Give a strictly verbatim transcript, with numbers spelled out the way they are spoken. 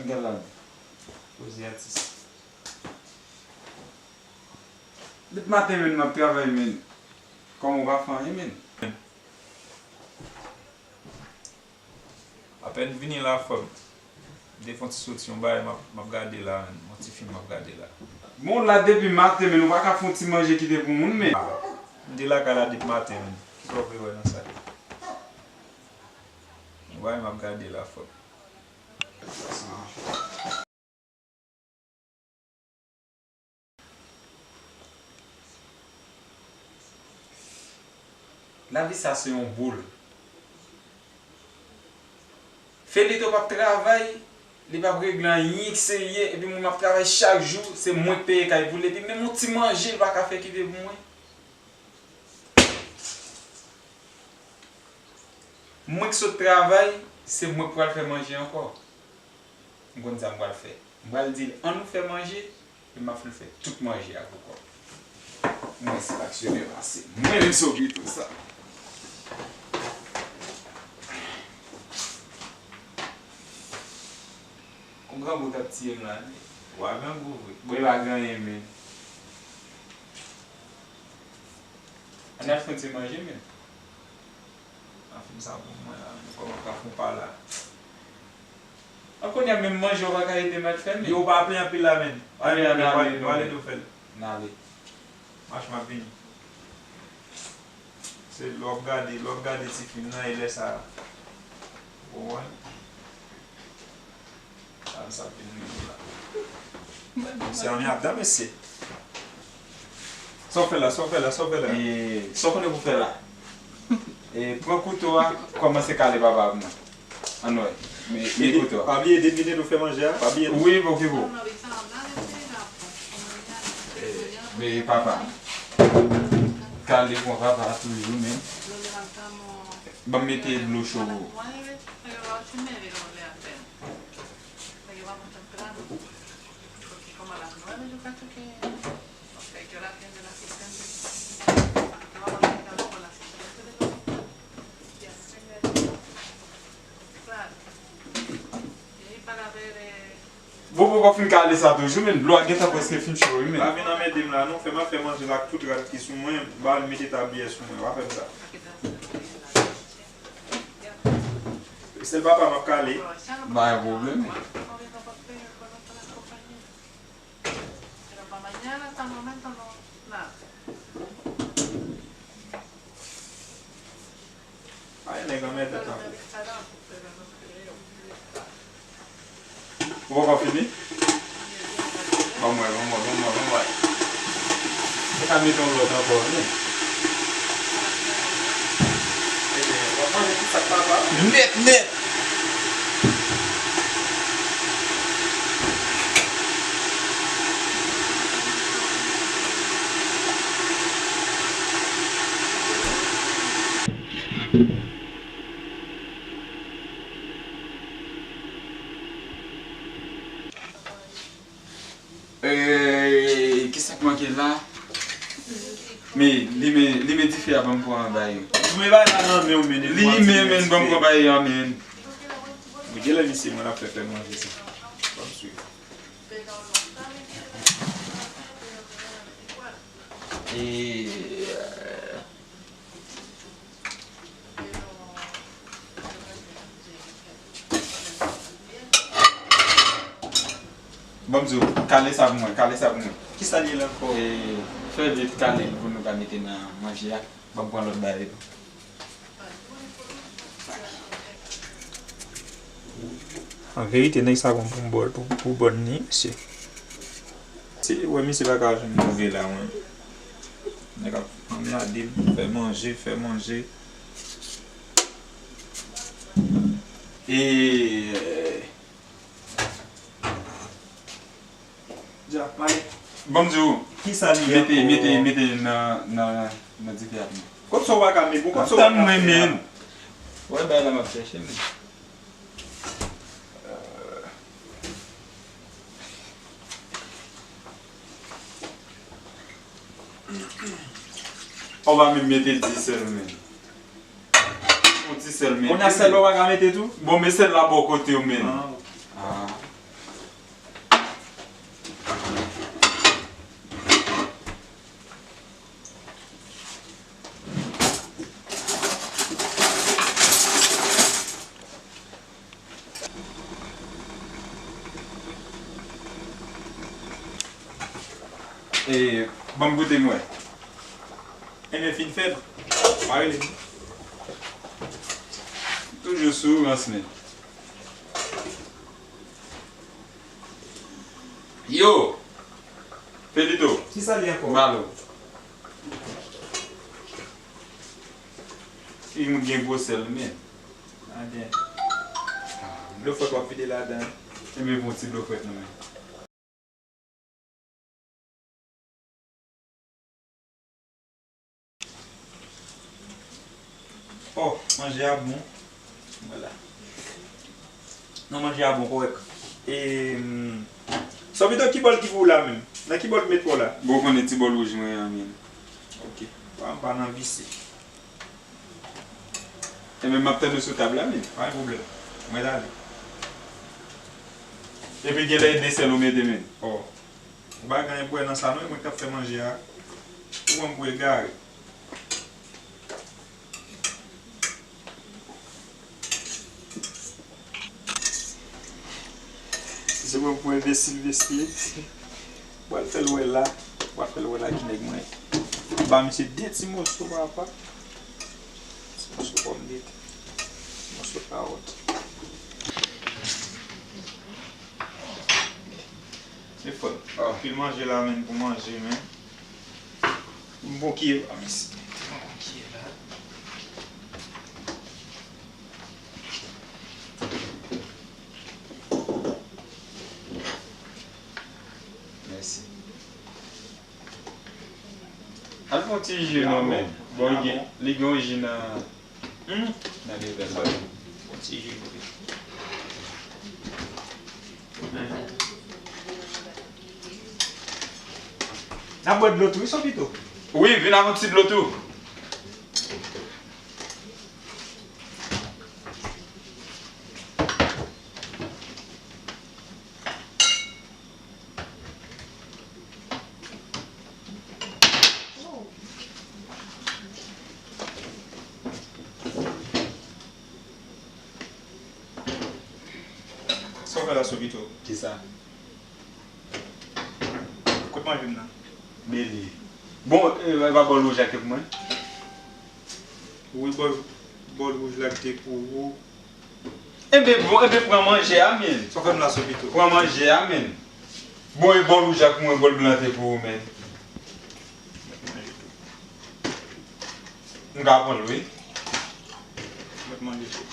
Gad la. Poze atis. Depi maten, menn, m ap travay, menn. Kòman w pa fè anyen, menn? Apèn vini la, frè m. M te fè yon ti soti, yon bagay, m ap, m ap gade la, menn. Yon ti fim m ap gade la. Bon, la depi maten, menn, ou pa ka fè yon ti manje kite pou moun, menn. M te lakay la depi maten, menn. Kisa w vle wè nan sa? Yon bagay m ap gade la, frè m. Lavi sa se yon boul. Felito p ap travay, li p ap regle anyen k serye, epi mwen m ap travay chak jou, se mwen k peye kay pou li, epi menm yon ti manje li pa ka fè kite pou mwen. Mwen k sot travay, se mwen k pral fè manje ankò. M konn sa m pral fè. M pral di l, "Ann nou fè manje," e m ap fin fè tout manje a pou kò m. Mwen se aksyonè pase. Mwen menm se Obito sa. Yon grangou t ap tiye m la. Wa grangou vre. Bon, e pa gen anyen, men. Ann al fè yon ti manje, men. An fè sa pou mwen la, men kòman ka fè w pa la? An kounye a menm manje w pa ka ede m al fè, men. Yo, w pa plen anpil la, men. Ale, ale, ale, ale, nou fè l. N ale. Mache, m ap vini. Se lè w ap gade, lè w ap gade ti fim nan, e lè sa a. Ou konprann? Sa, sa vin rive la. Mesye, ann ap dan, mesye. Sa w fè la, sa w fè la, sa w fè la? E, sa w konnen pou fè la? E, pran kouto a, kòmanse kale papa m nan. Ann wè. Men, men kouto a. Pa bliye, de minit ou fè manje a, pa bliye. Wi, oke, bon. E, men papa. Kale pran papa toujou, men. Ban m mete dlo cho pou ou. Bon, poko fin kale sa toujou, men dlo a gentan prèske fin cho, wi, men. Pa vin anmède m la, non. Fè m ap fè manje la ak tout rad ki sou mwen, m pa al mete tabliyè sou mwen. Pa fè m sa. Sèl papa m ap kale. Pa gen pwoblèm. Ay, nèg anmèdan tankou. Ou poko fini? Ban mwen, ban mwen, ban mwen, ban mwen. Ou ka mete yon lòt ankò, wi. W ap manje tout sa k pa pa. Nèt, nèt. Eee, kisa k manke la? Men, limen, limen dife a ban m pran anba yo. Mwen bay la nan men w, men. Li limen, men, ban m pran anba yo, men. Mwen gen lè misye mwen ap fè fè manje sa. Ban m swiv. E, Ban m di w, kale sa pou mwen, kale sa pou mwen. Kisa l ye la ankò? E, fè vit kale l pou nou ka mete nan manje a. Ban m pran lòt bagay tou. An verite, nèg sa gon pou bòl, pou, pou bòn li, mesye. Se, wè, misye pa ka jwenn move la, mwen. Nèg ap anmède m, fè manje, fè manje. E, Dja, m ale. Ban m di w. Kisa li ye ankò? Mete, mete, mete nan, nan, nan dife a pou mwen. Kot sa w pa ka met, bon, kot sa w pa ka fè a? Tann mwen, men. Wè, bay la m ap chèche, men. Ou pa menm mete di sèl, men. Yon ti sèl, men. Kounye a sèl la w pa ka mete tou? Bon, men sèl la bò kote w, men. Ah. Ah. E, ban m goute m wè. Enben, fin fèt. Pa rele m. Toujou sou rans, men. Yo! Felito! Kisa li ankò? Malo. Li moun gen gwo sèl, men. Aden. Dlo frèt w ap vide ladan. Enben, bon ti dlo frèt, non, men. Oh, manje a bon. Vwala. Non, manje a bon, kòrèk. E, mm, Sòbito, ki bòl ki pou ou la menm? Nan ki bòl ki met pou w la? Bon, ou konnen ti bòl wouj mwen an, men. Ok. Pa, m pa nan visye. Enben, m ap tann ou sou tab la, men. Pa gen pwoblèm. Mwen t ale. Epi gen lè e de sèl ou mete, men. Oh. Ou pa gen anyen pou wè nan sa non, e mwen k ap fè manje a. Ou pran m pou egare. Se pran m pou enbesil mesye. Ou pral fè l wè la. Ou pral fè l wè la ki nèg mwen ye. Ba misye de ti moso papa. Ti moso pòmdetè. Ti moso kawòt. Se fò. Ah. Anpil manje la menm pou manje, men. M bon kiye pa mesi. M bon kiye la. Mèsi. Al fè yon ti ji non, men. Bon, li gen, li gen yon ji nan Hmm? Gade bèl bagay. Bon ti ji wi. N ap bwè dlo tou wi, Sòbito. Wi, vin ak yon ti dlo tou. Sa w fè la, Sòbito? Kisa? Kot manje m nan? Meli. Bon, e, e pa bòl wouj la ki pou mwen? Wi, bòl, bòl wouj la ki te pou ou. Enben, bon, enben, pran manje a, men. Sa w fè m la, Sòbito? Pran manje a, men. Bon, e bòl wouj la pou mwen, bòl blan te pou ou, men. M ka pran l, wi. Mèt manje tou.